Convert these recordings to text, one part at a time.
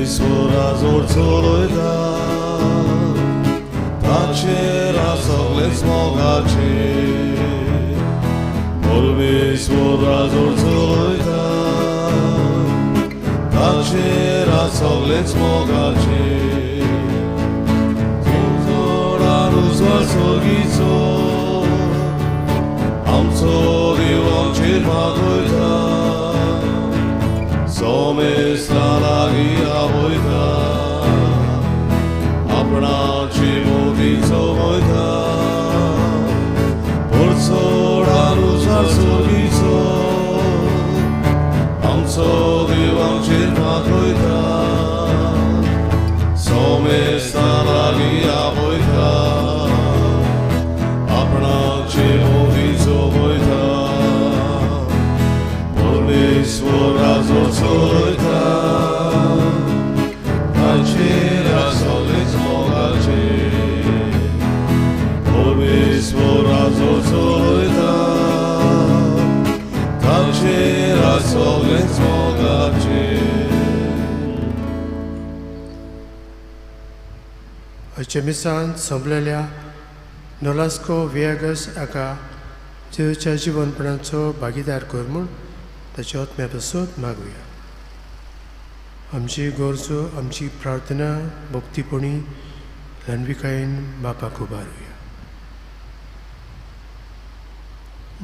परमेश्वरा जोड चलयता ताचेर सगळेच मोगाचे परमेश्वरा जोड चलयता ताचेर सगळेच मोगाचे उजवाड आमचो देव आमचेर मागयता सोमेस्ता लागीं आपयता आपणाची मोदी चवयता पोरचोडान उजवाड सोगीचो आमचो देव आमचेर मागयता सोमेस्ता लागीं आपयता आपणाचे मोदी चवयता परमेश्वरा जोड चलयता ताचेर सगळेच मोगाचे परमेश्वरा जोड चलयता ताचेर सगळेच मोगाचे. आजच्या मिसान संपलेल्या नोलास्को विएगस हाका जेजूच्या जिवनपणाचो भागीदार कर म्हूण ताच्या आत्म्या पासत मागुया. आमची गरजो आमची प्रार्थना भक्तीपणी ल्हानविकायेन बापाक उबारुया.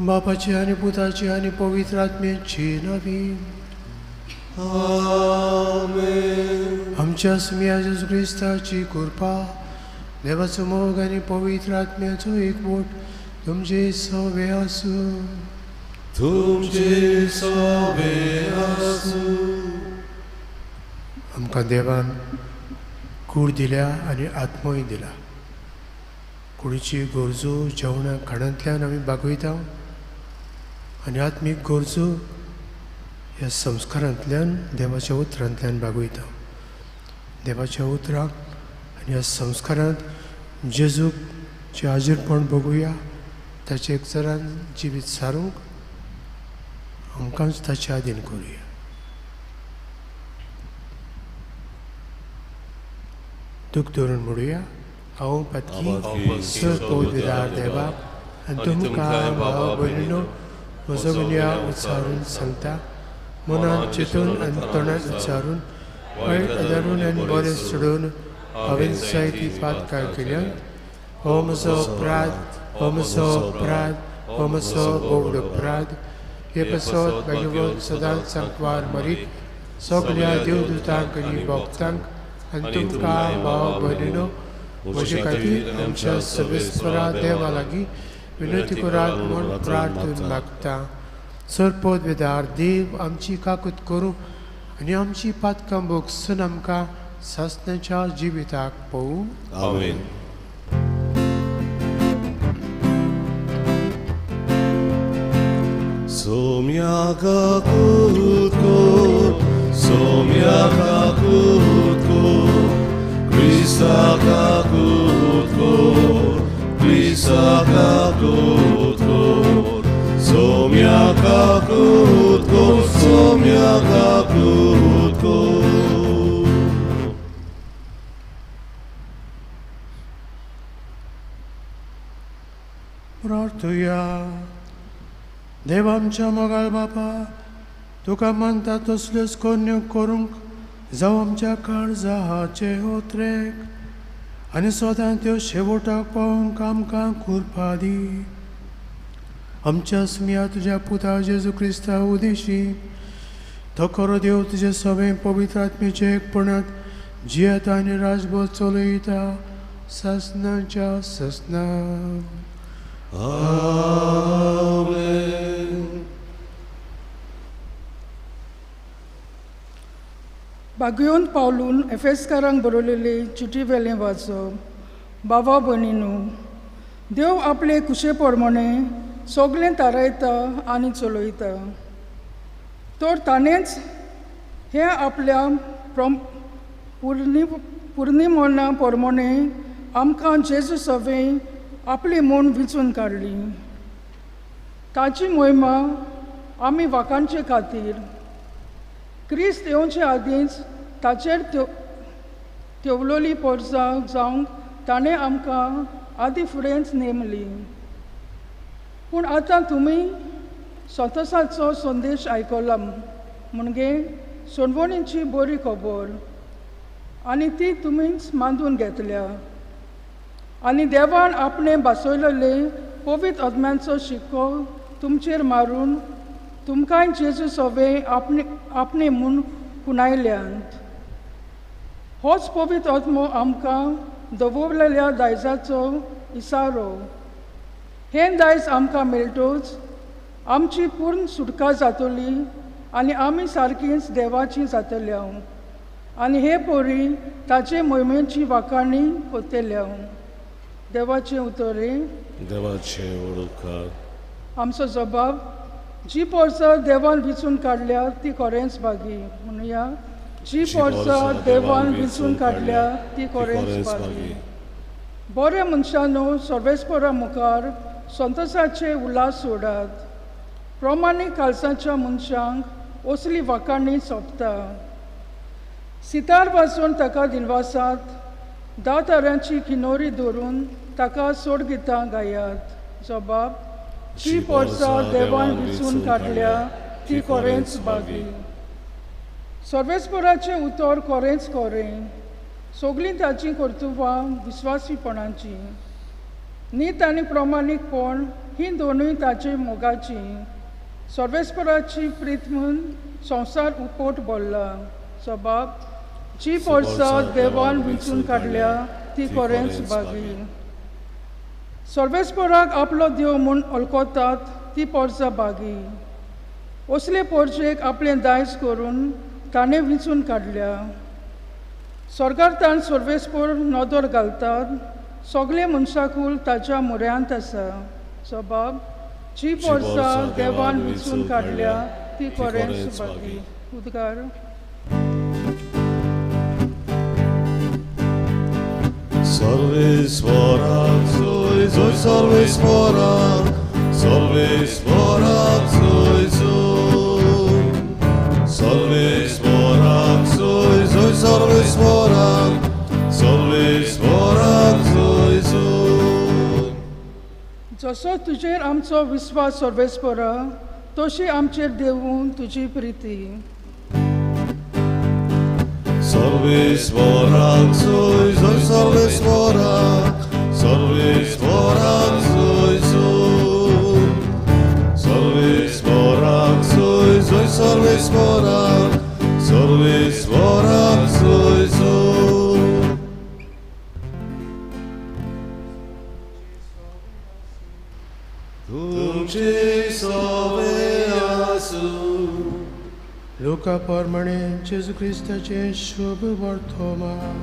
बापाची आनी पुताची आनी पवित्र आत्म्याची नावी. आमेन. आमच्या सुम्या जेजू क्रिस्ताची कृपा, देवाचो मोग आनी पवित्र आत्म्याचो एकवट तुमचे सवे आसूं. तुमचे सवे आसूं. आमकां देवान कूड दिल्या आनी आत्मोय दिला. कुडीची गरजो जेवणा खाणांतल्यान आमी भागयता आनी आत्मीक गरजो ह्या संस्कारांतल्यान देवाच्या उतरांतल्यान भागयता. देवाच्या उतराक आनी ह्या संस्कारांत जेजूचें हाजीरपण बघुया, ताचे एकचारान जिवीत सारूंक आमकांच ताचे आदीन करुया. दूख धरून म्हणुया, हांव पातकी सर पवित्र देवाक आनी तुमकां भाव भयणीनो म्हजो गुन्यांव उच्चारून सांगता. मनान चिंतून आनी तोंडान उच्चारून वायट आदारून आनी बरें सोडून हांवें जायती पातकां केल्यात. हो म्हजो अपराध, हो म्हजो अपराध, हो म्हजो बोवड अपराध. हे पासत भाग्यवंत सदांच सांकवार मरीक सगल्या देवदूतांक आनी भक्तांक आनी तुमकां भाव भयणीनो म्हजे खातीर आमच्या सर्वेस्परा देवा लागीं विनंती करात म्हूण प्रार्थून मागता. सरपद वेदार देव आमची काकूत करूं आनी आमची पातकां भोगसून आमकां सासणाच्या जिविताक पळोवं. आमेन. सोम्या काकूत कर, सोम्या काकूत कर, क्रिस्ता काकूत कर, क्रिस्ता काकूत कर, सोम्या काकूत कर, सोम्या काकूत कर. प्रार्थुया. देव आमच्या मोगाळ बापा, तुका मानता तसल्योच कोन्यो करूंक जावं आमच्या काळजाचे ओत्रेक आनी सदां त्यो शेवटाक पावोवंक आमकां कृपा दी. आमच्या सुम्या तुज्या पुता जेजू क्रिस्ता उदेशी तो खरो देव तुजे सगळे पवित्र आत्म्याचे एकपणांत जियेता आनी राजभर चलयता सासणाच्या सासणा. आमेन. बागयोन पावलून एफेसकारांक बरयलेले चिटी वेलें वाचप. बाबा भयणीनू, देव आपले कुशे प्रमाणे सगळें थारायता आनी चलयता, तर ताणेंच हें आपल्या पुर्णिमना प्रमाणे आमकां जेजू सवें आपली म्हूण विंचून काडली. ताची मोहिमा आमी वाखाणचे खातीर क्रिस्त येवचे आदींच ताचेर तेवलोली पोरसां जावंक ताणें आमकां आदी फुडेंच नेमली. पूण आतां तुमी संतोसाचो संदेश आयकला म्हणजे सोडवणीची बरी खबर आनी ती तुमीच मांदून घेतल्या आनी देवान आपणें बसयलेले पवित्र आत्म्याचो शिक्को तुमचेर मारून तुमकांय जेजू सवे आपणे आपणे म्हूण खुणायल्यांत. होच पवित्र आत्मो आमकां दवरलेल्या दायजाचो इसारो. हें दायज आमकां मेळटोच आमची पूर्ण सुटका जातली आनी आमी सारकीच देवाची जातल्या आनी हे पोरी ताचे मोहिमेची वाखाणी करतल्या. देवाचें उतर देवाचें उपकार. आमचो जबाब जी पोरसां देवान विचून काडल्या ती खरेंच भागी. म्हणुया जी पोरसां देवान विचून काडल्या ती खरेंच भागी. बऱ्या मनशानो सर्वेस्परा मुखार संतोसाचे उल्हास सोडात. प्रमाणीक कालसाच्या मनशांक असली वाखाणी सोंपता. सितार वाजोवन ताका दिनवासात. 10 ताऱ्यांची किनोरी धरून ताका सोडगितां गायात. जबाब जी पोरसां देवान विचून काडल्या ती खरेंच भागी. सर्वेस्पराचें उतर खरेंच खरें. सगळीं ताचीं कर्तुबां विस्वासीपणाचीं. नीत आनी प्रमाणीकपण हीं दोनूय ताचे मोगाचीं. सर्वेस्पराची प्रीत म्हूण संवसार उपोट भरला. जबाब जी पोरसां देवान विचून काडल्या ती खरेंच भागी. सर्वेस्पराक आपलो देव म्हूण वळखतात ती पोरसां भागी. असले पोरशेक आपलें दायज करून ताणें विचून काडल्या. स्वर्गार ताण सर्वेस्पर नदर घालतात. सगळे मनशाकूल ताच्या म्हऱ्यांत आसा. जबाब जी पोरसां देवान विचून काडल्या ती खरेंच भागी. उद्गार. सर्वेस्पराक जोय जोय सर्वेस्पराक सर्वेस्पराक जोय जोय सर्वेस्पराक जोय जोय सर्वेस्पराक सर्वेस्पराक जोय जोय. जसो तुजेर आमचो विस्वास सर्वेस्परा तशी आमचेर देवून तुजी प्रिती. सर्वेस्पराक जोय जोय सर्वेस्पराक सर्वेस्पराक जोय जोय सर्वेस्पराक जोय जोय सर्वेस्पराक सर्वेस्पराक जोय जोय. तुमचे सवे आसूं. लुका प्रमाणे जेजू क्रिस्ताचें शुभ वर्तमान.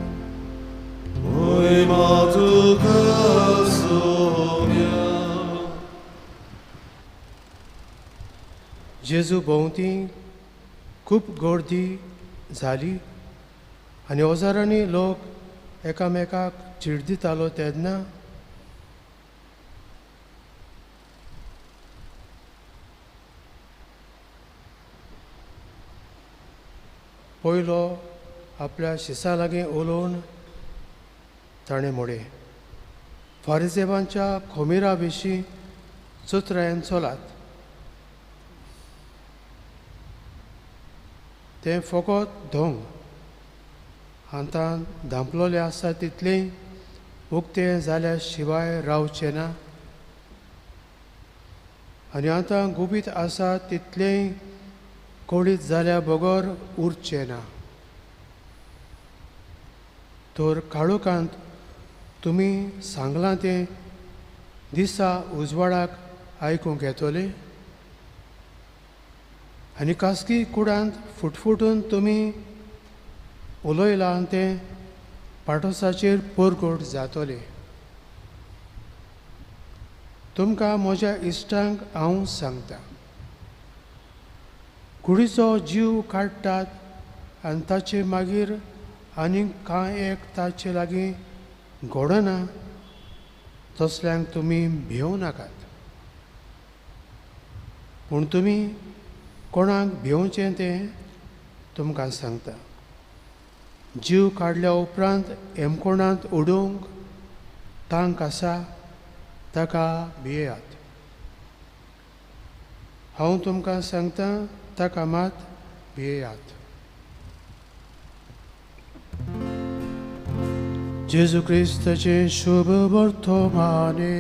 मोहिमा तुका सोम्या. जेजू भोंवती खूब गर्दी जाली आनी हजारांनी लोक एकामेकाक चिडदितालो तेन्ना पयलो आपल्या शिसा लागीं उलोवन ताणें म्हळें, फारिजेवांच्या खोमिरा विशीं चतुरायेन चलात. तें फकत धोंग हातान धांपलोलें आसा तितलें उक्तें जाल्या शिवाय रावचें ना आनी आतां गुपीत आसा तितलें कळीत जाल्या बगर उरचें ना. तर काळोखांत तुमी सांगलां तें दिसा उजवाडाक आयकूंक येतलें आनी खासगी कुडांत फुटफुटून तुमी उलयलां तें पाटोसाचेर परगट जातलें. तुमकां म्हज्या इश्टांक हांव सांगता, कुडीचो जीव काडटात आनी ताचे मागीर आनीक कांय एक ताचे लागीं घडना तसल्यांक तुमी भिवं नाकात. पूण तुमी कोणाक भिवचें तें तुमकां सांगता. जीव काडल्या उपरांत हेमकोणांत उडोवंक तांक आसा ताका भियेयात. हांव तुमकां सांगता, ताका मात भियेयात. जेजू क्रिस्ताचें शुभ वर्तमाने.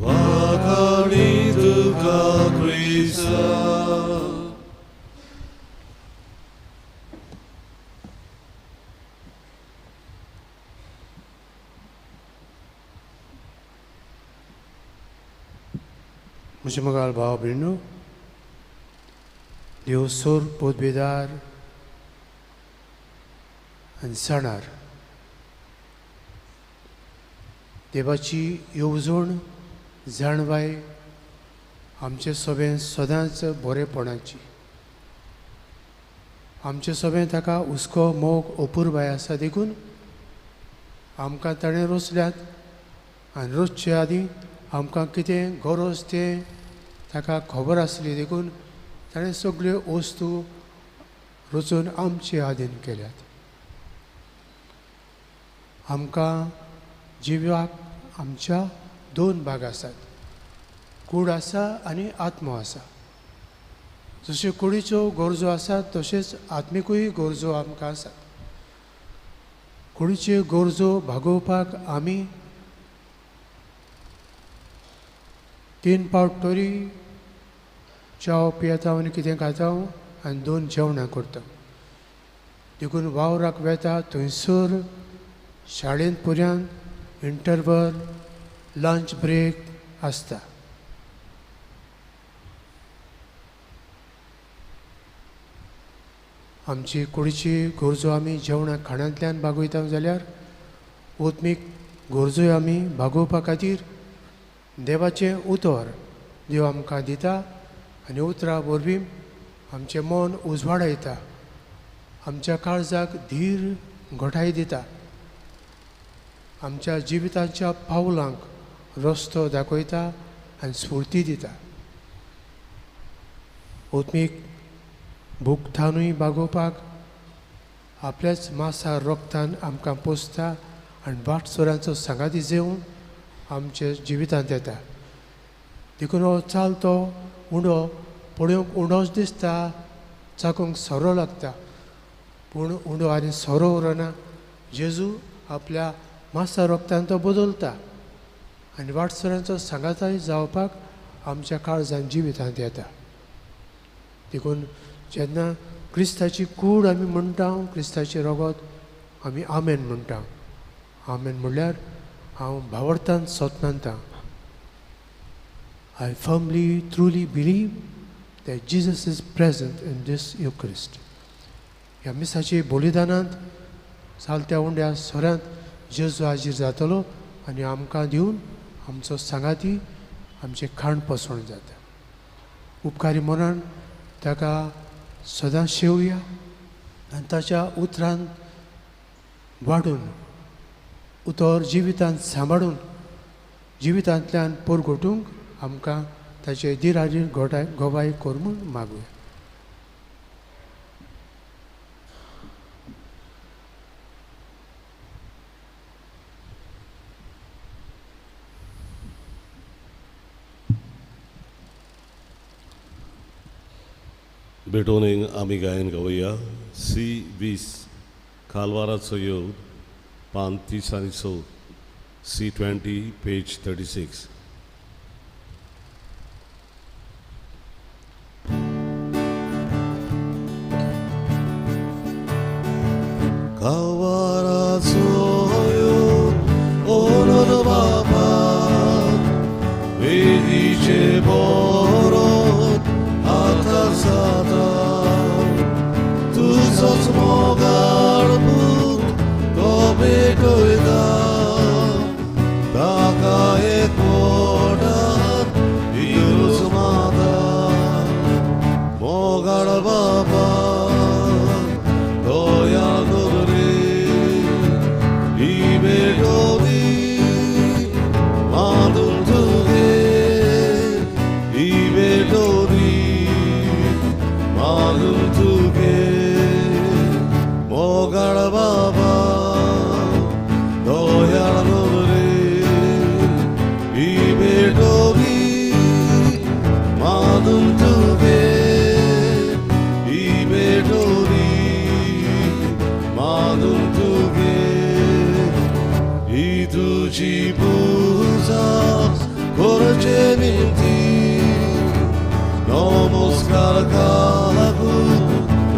वाखाणी तुका क्रिस्ता. म्हजे मोगाळ भाव भयणींनो, देव सोर पदवेदार आनी जाणार देवाची येवजण जाणवाय आमचे सभेन सदांच बरेपणाची. आमचे सभेन ताका हुस्को मोग अपुरबाय आसा देखून आमकां ताणें रोसल्यात आनी रोसचे आदीं आमकां कितें गरज तें ताका खबर आसली देखून ताणें सगल्यो वस्तू रचून आमचे आदीन केल्यात. आमकां जिवाक आमच्या दोन भाग आसात, कूड आसा आनी आत्मो आसा. जश्यो कुडीच्यो गरजो आसात तशेंच आत्मिकूय गरजो आमकां आसात. कुडीच्यो गरजो भागोवपाक आमी 3 पावट तरी च्याव पियेता आनी कितें खाता आनी 2 जेवणां करता. देखून वावराक वेता थंयसर शाळेंत पर्यंत इंटरवल लंच ब्रेक आसता. आमची कुडीची गरजो आमी जेवणां खाणांतल्यान भागयता जाल्यार आत्मीक गरजोय आमी भागोवपा खातीर देवाचें उतर देव आमकां दिता आनी उतरा वरवीं आमचें मन उजवाडायता, आमच्या काळजाक धीर घटाय दिता, आमच्या जिविताच्या पावलांक रस्तो दाखयता आनी स्फूर्ती दिता. आत्मीक भुकथानूय भागोवपाक आपल्याच मासा रोगतान आमकां पोसता आनी वाटसरांचो सांगाती जेवन आमच्या जिवितांत येता. देखून हो चालतो उंडो पळोवंक उंडोच दिसता, चाकूंक सोरो लागता, पूण उंडो आनी सोरो उरना. जेजू आपल्या मासा रोगतान तो बदलता आनी वाटसरांचो सांगाताय जावपाक आमच्या काळजान जिवितांत येता. देखून जेन्ना क्रिस्ताची कूड आमी म्हणटा, क्रिस्ताचें रगत आमी आमेन म्हणटा. आमेन म्हणल्यार हांव भावार्थान सोत मानता. I firmly, truly believe that Jesus is present in this Eucharist. ह्या मिसाचे बलिदानांत चालत्या उंड्या सोऱ्यांत जेजू हाजीर जातलो आनी आमकां दिवन आमचो सांगाती आमचें खाण पसवण जाता. उपकारी मनान ताका सदां शेवया आनी ताच्या उतरान वाडून उतर जिवितांत सांबाळून जिवितांतल्यान परगटूंक आमकां ताचे दिराजीर घोटाय गोवाय कर म्हूण मागुया. भेटोवणेक आमी गायन गावया सी 20 कालवाराचो योग पान 30 आनी 100 सी 20 पेज 36. कालवाराचो योग ओनर बाबा वेदीचे बोरोत आतां जाता तुजोच मोगाळ पूत तो भेटयता ताका एक तुजी पुजा करचे विनंती नमस्कार काकू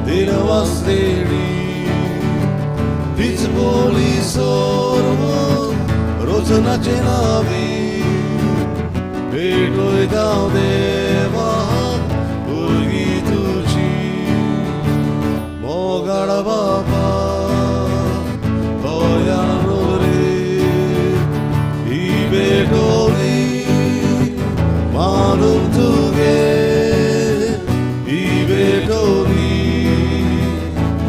दिनवासलेली तीच बोली सर्व रोजनाचे नावी भेटोय गांव देवा उर्गी तुजी मोगाळ बाबा तोयान रे ही भेटोली मानून तुगे ही भेटोली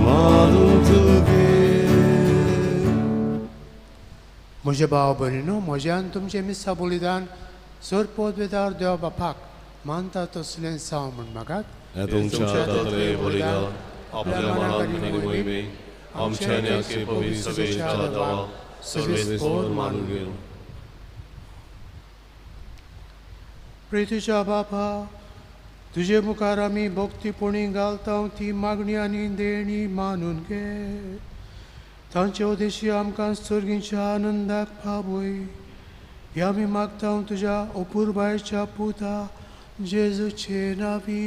मानून तुगे. म्हज्या भाव भयणीनो, म्हज्यान तुमचें मिसां बलिदान सर पदवेदार देव बापाक मानता तसलें जावं म्हूण मागात. तुमच्या हातांतलें बलिदान आपल्या मनान आनी मोहिमेन आमच्या आनी आमचे पवित्र सभेच्या देवाक सर्वेस्पर मानून घेवं. प्रितीच्या बापा, तुजे मुखार आमी भक्तीपणी घालता ती मागणी आनी देणी मानून घे. तांचे उद्देशी आमकां सर्गीच्या आनंदाक पावय. हे आमी मागता तुज्या अपुरबायच्या पुता जेजूचे नांवी.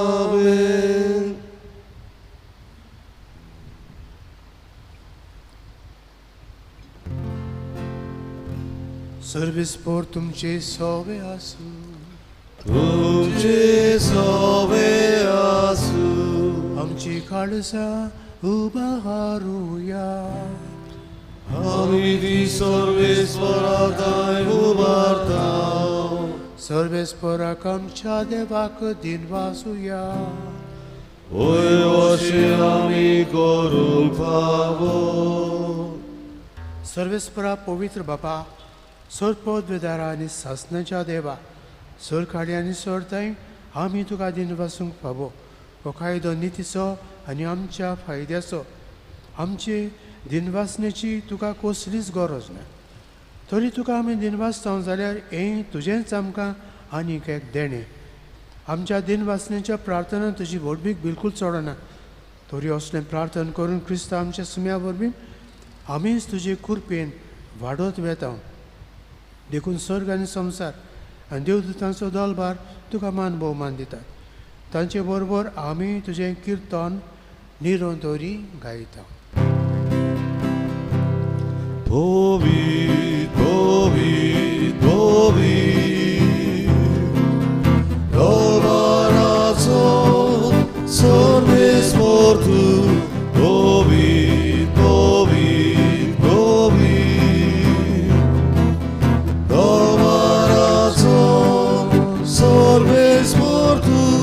आमेन. सर्वेस्पर तुमचे सोवे आसूं. तुमचे सोवे आसूं. आमची काळजां उबारुया. आमी ती सर्वेस्परा उबारता. सर्वेस्पराक आमच्या देवाक दिनवासुया. वय अशें आमी करूंक फावो. सर्वेस्परा पवित्र बापा, सर पदवेदारा आनी सासणाच्या देवा, सरकाडी आनी सरताय आमी तुका दिनवासूंक फावो. हो कायदो नितीचो आनी आमच्या फायद्याचो. आमचे दिनवासनेची तुका कसलीच गरज ना, तरी तुका आमी दिनवासता जाल्यार हें तुजेंच आमकां आनीक एक देणें. आमच्या दिनवासनेच्या प्रार्थना तुजी व्हडवीक बिलकूल चडना, तरी असलें प्रार्थना करून क्रिस्त आमच्या सुम्या वरवीं आमीच तुजे कृपेन वाडत वेता. देखून स्वर्ग आनी संवसार आनी देवदूतांचो दलभार तुका मान भोवमान दितात. तांचे बरोबर आमी तुजें किर्तन निरंतरी गायता. पवित्र पवित्र पवित्र देवाचो सर्वेस्पर तूं. पवित्र पवित्र पवित्र देवाचो सर्वेस्पर तूं.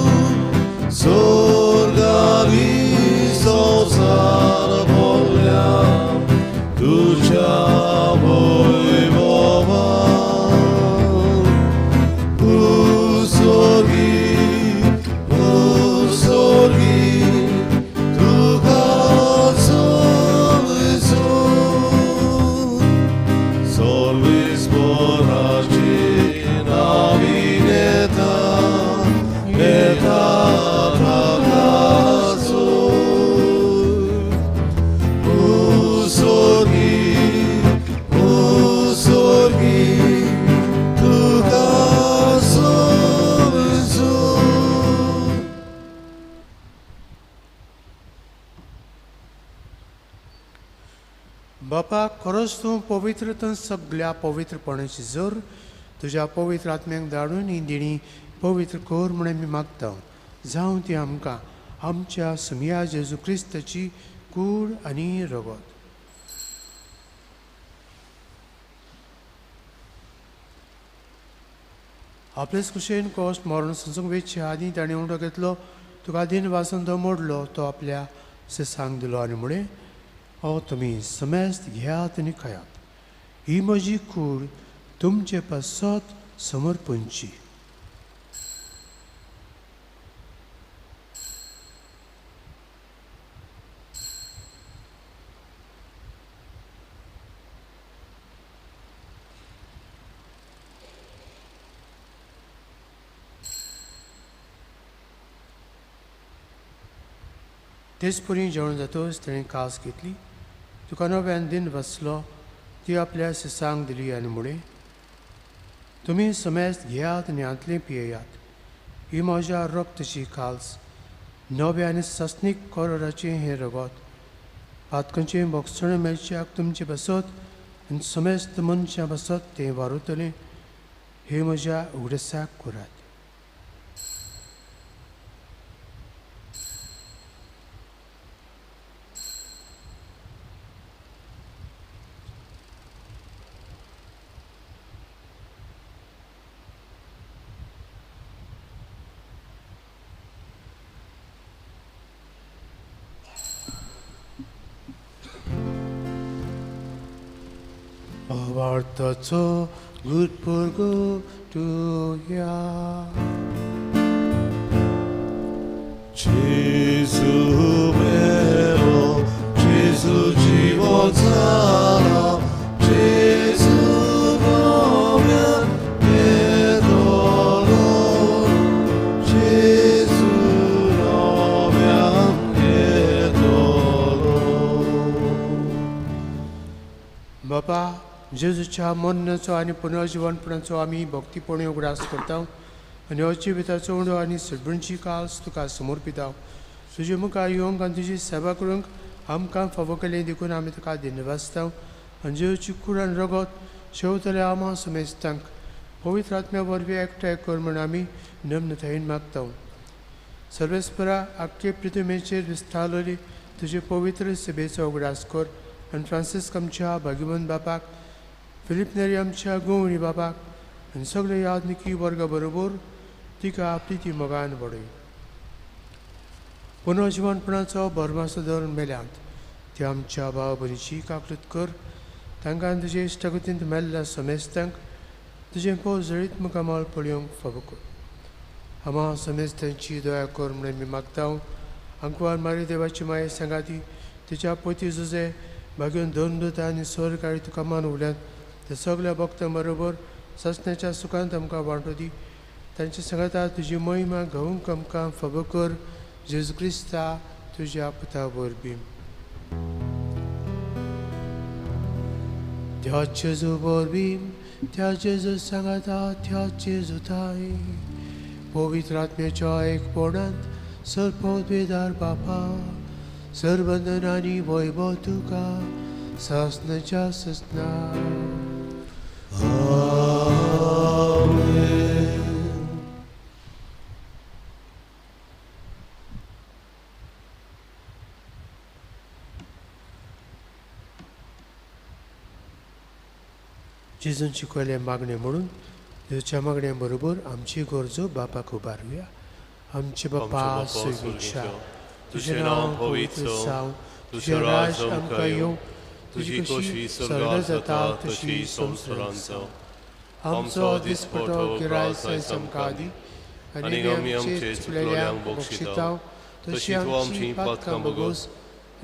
स्वर्ग आनी संवसार भरल्या तुज्या वैभवान. तूं स्वर्गी तूं स्वर्गी तुका सर्वेस्पर. सर्वेस्पराचे नांवी येता येता प्रकाशो. तूं स्वर्गी तूं स्वर्गी तुका सर्वेस्पर. बापा, खरोच तूं पवित्रतन सगळ्या पवित्रपणाची जोर तुज्या पवित्र आत्म्याक धाडून ही देणी पवित्र कर म्हूण आमी मागता. जावं ती आमकां आमच्या सुमया जेजू क्रिस्ताची कूड आनी रगत. आपलेच कुशेन कोश मरण संसूंक वेचचे आदीं ताणें उंडो घेतलो, तुका दिन वासून तो मोडलो, तो आपल्या सांग दिलो आनी म्हळें, हो तुमी समेस्त घेयात आनी खायात. ही म्हजी कूड तुमचे पासत समर्पणची. तेच परी जेवण जातकच ताणें कास घेतली, तुका नव्यान दिन बसलो ती आपल्या शिसांक दिली आनी म्हळें, तुमी समेस्त घेयात आनी हांतलें पियेयात. ही म्हज्या रक्तची काल्स, नव्या आनी सस्नीक कोरोराचें हें रगत. पातकांचें भोगसणें मेळच्याक तुमचें बसत आनी समेस्त मनशां बसत तें वारुतलें. हे म्हज्या उगडसाक करात. भावार्थाचो गुटपुरगुटुया. Gesù vero, Gesù जिवो जाला, Gesù नव्यान येतलो, Gesù नव्यान येतलो. बापा, जेजूच्या मरणाचो आनी पुनर्जिवनपणाचो आमी भक्तीपणी उगडास करता आनी हो जिविताचो उंडो आनी सडबणची काल्स तुका समर्पिता. तुजे मुखार येवंक आनी तुजी सेवा करूंक आमकां फावो केलें देखून आमी तुका धन्यवाद. आनी जेजूची कूड आनी रगत शेवतल्या आमा समेस्तांक पवित्र आत्म्या वरवीं एकठांय कर म्हूण आमी नम्रतायेन मागता. सर्वेस्परा आख्खे पृथ्वीचेर विस्तारलेली तुजे पवित्र सेवेचो उगडास कर आनी फ्रांसिस्क आमच्या भाग्यवंत बापाक, फिलीप नेरी आमच्या गोवणी बापाक आनी सगळे यादनिकी वर्गा बरोबर तिका आपली ती मोगान वाडय. पुनर्जिवनपणाचो भरमासो धरून मेल्यांत ते आमच्या भाव भयणीची काकूत कर. तांकां तुजे इश्टागतींत मेल्ल्या समेस्तांक तुजें पोव जळीत मुखामळ पळोवंक फावो कर. आमा समेस्तांची दया कर म्हणून आमी मागता. आंकवार मारी देवाची माये सांगाती तिच्या पोती जुजे भाग्योन दोन दुता आनी स्वर्गारी तुका मान उरल्यात ते सगळ्या भक्तां बरोबर ससण्याच्या सुखांत आमकां वांटो दी. तांच्या सांगाता तुजी महिमा गावंक आमकां फावो कर. जेजू क्रिस्ता तुज्या पुता वरवीं. त्या जेजू वरवीं, त्या जेजू सांगाता, त्या जेजू ताई पवित्र आत्म्याच्या एकपणांत सर्वपदवेदार बापा, सर्वंदन आनी वैभव तुका सासनाच्या ससना. जेजून शिकयलें मागणें म्हणून जेजूच्या मागण्या बरोबर आमची गरजो बापाक उबारुया. आमचे बापा स्वर्गीच्या, तुजें नांव पवित्र जावं, तुजें राज आमकां येवं, तुजी खोशी स्वर्गांत जाता तशी संवसारांत जावं. आमचो दिसपटो गिरायस आयज आमकां दी आनी आमी आमचे चुकलेल्यांक बक्षिता तशी आमची पातकां भोगोस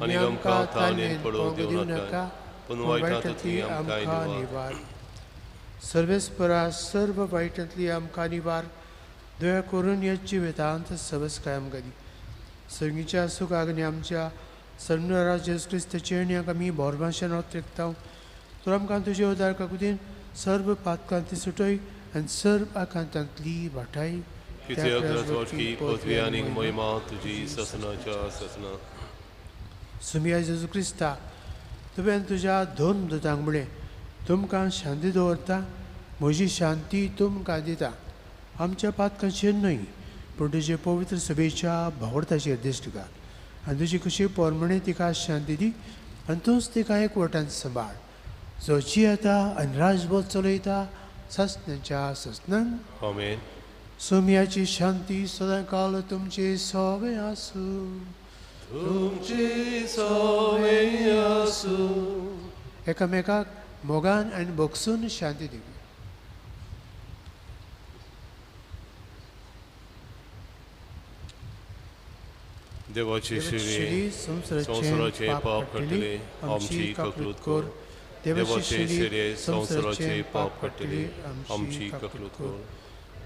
आनी आमकां तानेन पडोवंक दिवं नाका, पूण वायटांतली आमकां निवार. सर्वेस्परा सर्व वायटांतली आमकां निवार. दया करून ह्या जिवितांत सवस्काय आमकां दी. सर्गीच्या सुखाक आनी आमच्या सर्वरा जेजू क्रिस्ताचे आनी आमी बोरमाशेन ओतरेकता. तर आमकां तुजे उदार काकुतीन सर्व पातकांती सुटय आनी सर्व आकांतांतली वाटाय. सुमिया जेजू क्रिस्ता, तुवें तुज्या दोन दुतांक म्हळें, तुमकां शांती दवरता, म्हजी शांती तुमकां दिता. आमच्या पातकांचेर न्हय पूण तुजे पवित्र सभेच्या भावर्थाचेर दिश्ट घाल आनी तुजी कशी पोरमणे तिका शांती दी आनी तूंच तिका एक वटान सांबाळ, जो जियेता आनी राजभोज चलयता ससनाच्या ससनान. आमेन. सोम्याची शांती सदांकाल तुमचे सोवे आसूं. तुमचे सोवे आसूं. एकामेकाक मोगान आनी भोगसून शांती दिवया. देवाची शिरी संवसाराचे पाप काडटली आमची ककलूत कर. देवाचे शिरे संवसाराचे पाप काडटली आमची ककलूत कर.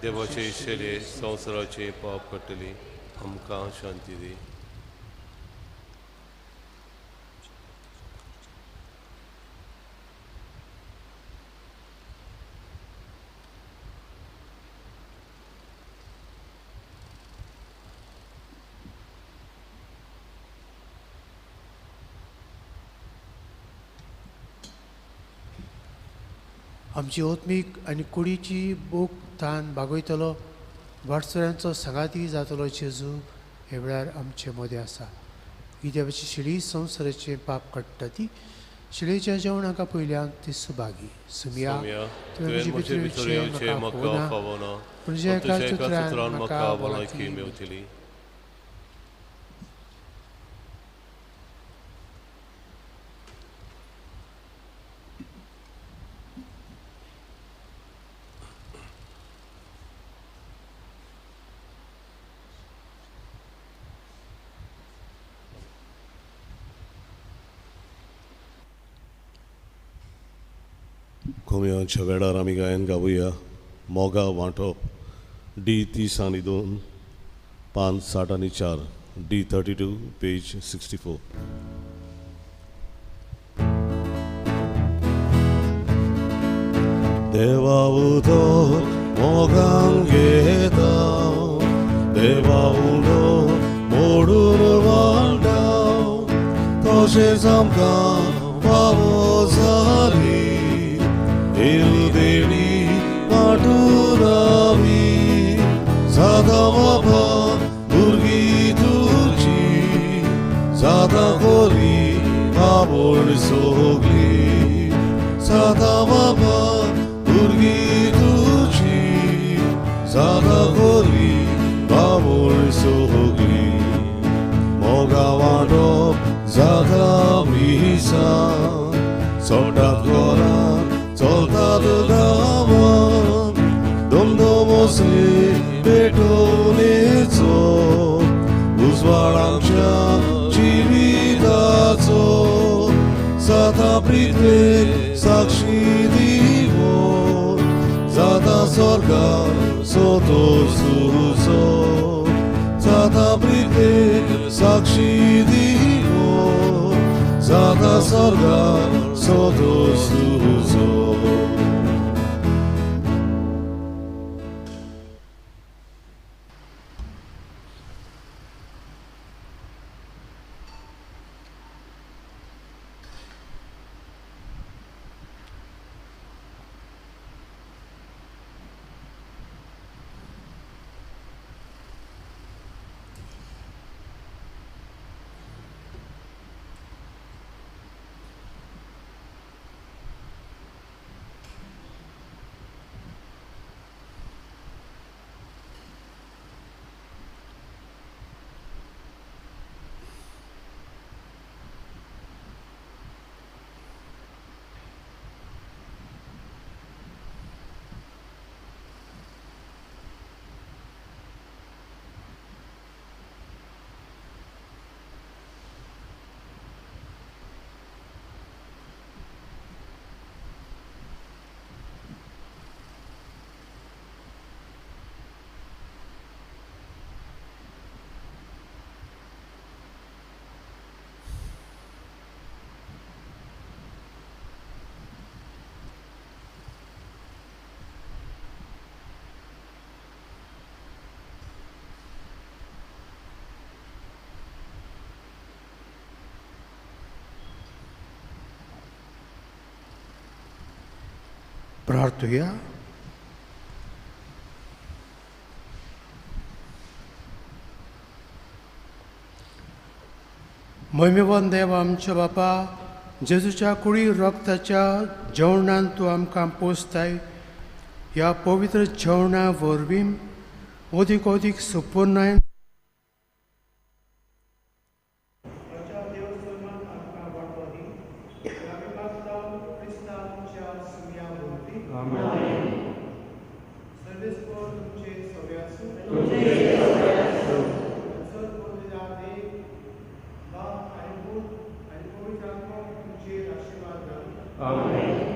देवाचे शिरे संवसाराचे पाप काडटली आमकां शांती दी. आमची ओत्मीक आनी कुडीची भूक तान भागयतलो वाटसुऱ्यांचो सांगाती जातलो जेजू हे वेळार आमचे मदें आसा. ही देवाची शिळी संवसाराचें पाप काडटा ती शिळेच्या जेवणाका पयल्यान ती सुभागी. सुमिया तुवें म्हजे भितर येवचें म्हाका फावना, पूण तुज्या एका उतरान म्हाका भलायकी मेवतली. कोम्यांच्या वेळार आमी गायन गावया मोगा वांटप डी 30 आनी 2 पान 60 आनी 4 डी 32 पेज 64. देवा उदो मोगान घेता, देवा उदो मोडून वाडटा, तशेंच आमकां फावो जाली देणी वांटून आमी सदां बाबा भुरगीं तुजी, सदां कोरी आवड सोगली, सदां बाबा भुरगीं तुजी, सदां कोरी आवड सोगली. मोगा वांटप जाता मिसा सोटात घरां चलतात गांवां, दमदमोसले पेटोवणेचो उजवाड आमच्या जिविताचो, सदां प्रितवेक साक्षी दिवो जाता स्वर्गार सोतो सुचो, जाता प्रितवेक साक्षी दिवो जाता स्वर्गार सोतो सुचो. प्रार्थुया. महिमेवन देव आमच्या बापा, जेजूच्या कुडी रक्ताच्या जेवणान तूं आमकां पोसताय. ह्या पवित्र जेवणा वरवीं अदीक अदीक सुपुर्णायन Amen.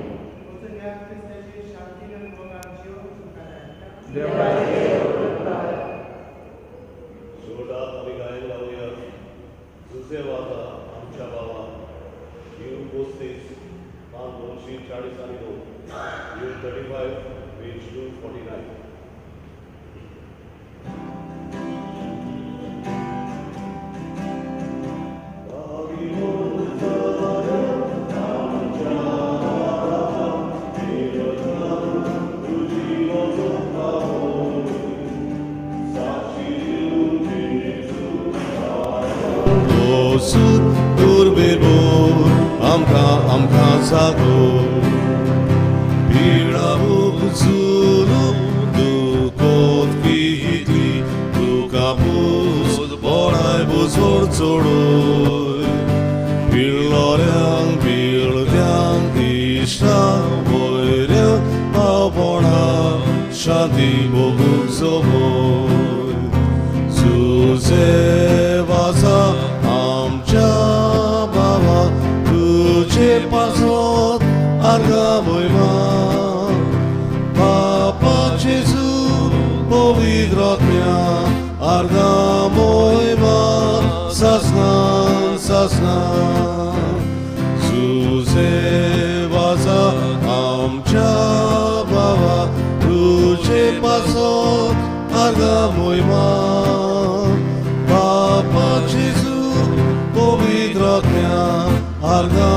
सूर उर्बेभर आमकां आमकां जागो पिडा जुलूम दुकोत कितली तुका पूज बोडाय बुजोड चोडोय पिळलोऱ्यांक पिळग्यांक इश्टांक वयऱ्यांक पावपणा शांती भोगूंक जोमोय सुजे वासा आमच्या बाबा तुजे पासत आर्गा मोयमा बापा जेजू पवित्र आत्म्या आर्गा मोयमा सासना सासना सुजे वासा आमच्या बाबा तुजे पासत आर्गा मोयमा बापा जेजू पवित्र आत्म्या आर्गा